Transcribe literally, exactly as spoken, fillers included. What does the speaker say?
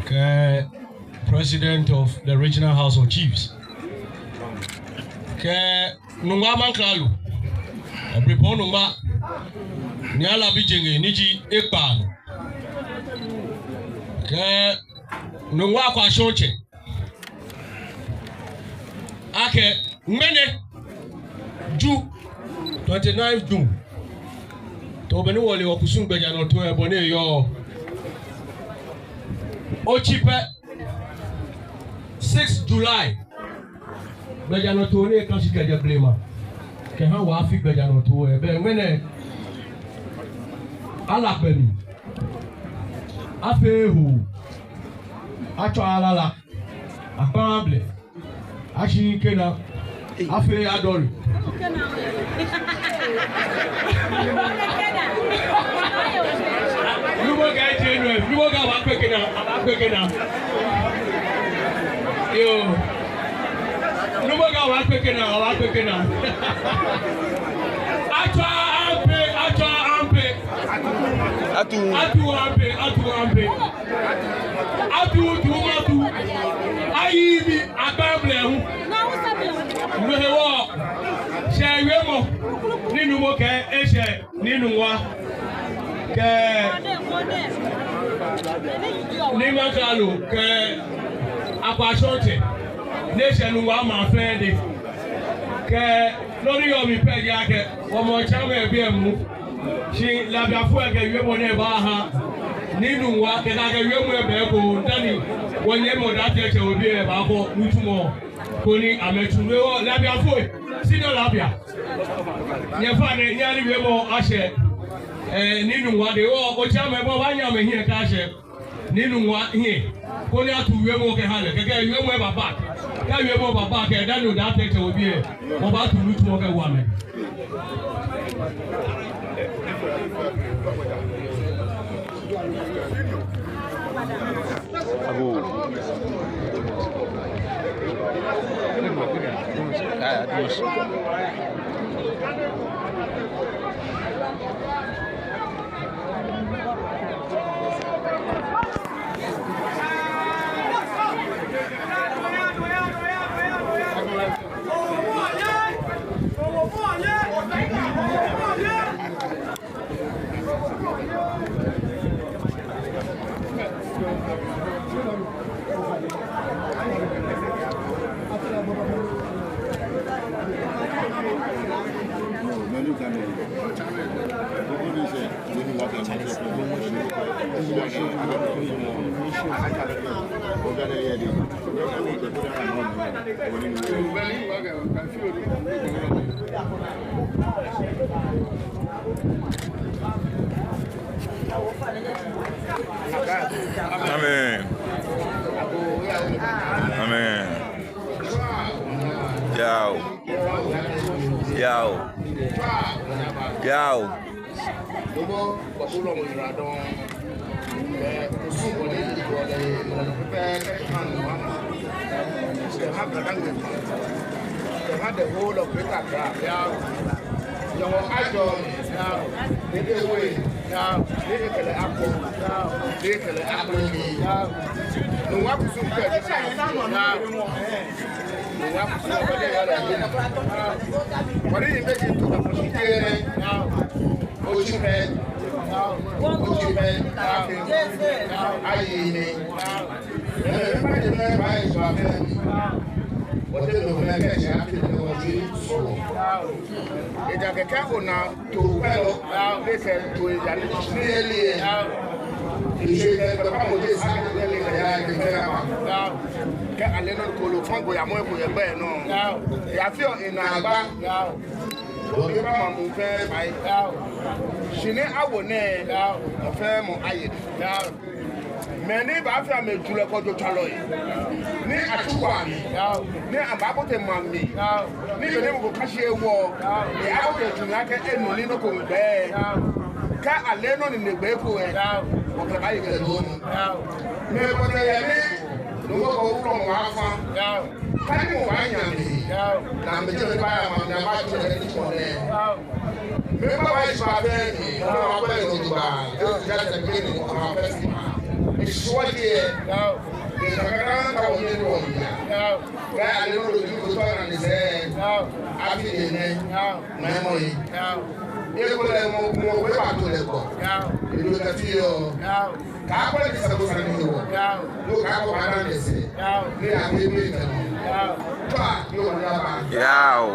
kɛ President of the Regional House of Chiefs, kɛ Nungua Maŋkralo, Oblempɔŋ Nungua, Nii Alabi Jeŋge ni ji ekpaa nɔ, kɛ Nungua Akwashɔŋtsɛ, akɛ ŋmɛnɛ Ju, twenty-ninth June, tamɔ bɔ ni wɔle wɔkusum gbɛjianɔtoo lɛ bɔ ni eyɔɔ. Otsi pɛ, sixth July, gbɛjianɔtoo ni eka shi kɛjɛ blema kɛha wɔ afi gbɛjianɔtoo lɛ, belɛ ŋmɛnɛ ala kpɛ mli, afee hoo, atswa alala, akpa blɛ, ashi kena, afee adɔri. Nuumo kɛ J N F, nuumo kɛ abaakpe kena, abaakpe kena. Yoo. Nuumo kɛ abaakpe kena, abaakpe kena. Atswa ampe, atswa ampe. Atuu. Atuu ampe, atuu ampe. Atuu, tuu, atuu. Ayi mi, akpa blɛ hu. No hewɔ, shɛɛ wiemɔ ni nuumo kɛɛ eshɛ Nii Nungua kɛ Nii Maŋkralo kɛ Akwashɔŋtsɛ, ni eshɛ Nungua maŋ fɛɛ dɛŋ. Kɛ nɔ ni yɔɔ mli pɛ ji akɛ, wɔmɔ tsa mɛ biɛ mu. Shi Labiafoi lɛ kɛ wiemɔ nɛɛ baaha Nii Nungua, kɛkɛ akɛ wiemɔ lɛ bɛ eko dani wɔnyɛmimɛi Odateŋtsɛ We bii lɛ baakɔ nitsumɔ ko ni amɛtsu. No hewɔ Labiafoi, Senior Labia, nyɛfainɛ nyɛhaa ni wiemɔ ashɛ, eh, Nii Nungua dɛŋ. Hewɔ otsi amɛ bɔ baanyɛ amɛhiɛ kɛyashɛ Nii Nungua hiɛ, koni atu wiemɔ kɛha lɛ, kɛkɛ wiemɔ lɛ baa back. Kɛ wiemɔ baa back lɛ, dani Odateŋtsɛ We bii lɛ, wɔbaatu nitsumɔ kɛwo amɛ. Agoo. Amen. Amen. Yao. Yao. Yao. Gbogbo, gbogbo lɔ mo yira dɔŋŋ. Ɛɛ, kusum bɔ ni ji ko lɛ, mɔ pɛpɛɛpɛ kɛ ha Nungua maŋ, kɛ ha Ga-Dangme maŋ, kɛ ha the whole of Greater Accra. Yao. Nyɔŋmɔ ajɔɔ mi. Yao. Ni ewe. Yao. Ni ekɛ lɛ akɔ. Yao. Ni ekɛ lɛ akɔ nii. Yao. Nungua kusum pɛ. Yao. Wɔdi yi meji to the machine. Otsi pɛ. Otsi pɛ. Ayi mi. Ɛɛ, mɛni mɛi ba yi sɔ afɛ. Wɔte do mɛ kɛ tsi afi ne wɔtsi sɔ. Ejaakɛ kɛ ona too pɛ lɔ, ni kɛ too eya ni tsi ni eli yɛ. Etsɛ kɛ papa mo je sa kɛ eli kɛ ya kɛ fɛ ya ba. Kɛ ale nɔ ko lɔ fɔŋ ko ya mɔ ko yɛ gbɛ nɔ. Ya fio ina gba. Wɔkɛ ba mamu fɛɛ bai. Shi ni awo nɛɛ, mɔ fɛɛ mɔ aye. Mɛi ni baafee mɛi julɛ kɔjɔtsalɔi, ni atsu wa mli, ni abaabote maŋ mli, ni be ni mɔ ko kashi ewɔ, ni abote tsu ni akɛ enu ni nɔ ko gbɛ, kɛ ale nɔ ni nɛ gbɛ ko lɛ, wɔkɛ baaye kɛ lɛ nɔ. Mɛi bɔ ni yɛ ni nɔ ko ko wulɔmɔ afa. Kɛ ni mɔ baanyɛ amɛ, na mɛi ni baaya maŋ ni abaatsu lɛ ni tsɔ nɛ. Mɛi ba ba yi sɔ abɛ ni, mɔ ba ba yi sɔ ba, just a beginning of our festival. Eshiwa jie. Yao. Ekakaka ka wɔnyɛ ni wɔya. Yao. Kɛ ale nɔ lɛ ji ko tɔ na ni sɛɛ. Yao. Afi lɛ nɛ. Yao. Mɛmɔ yi. Yao. Ekolɛ mɔ, mɔ ko eba to lɛ ko. Yao. Edo ka fi yɔ. Yao. Ka ko ni sa ko sa ni wɔ. Yao. Ko ka ko ba na ni sɛɛ. Yao. Ni a pe pe ka. Yao. Tɔ, yɔ na ba. Yao.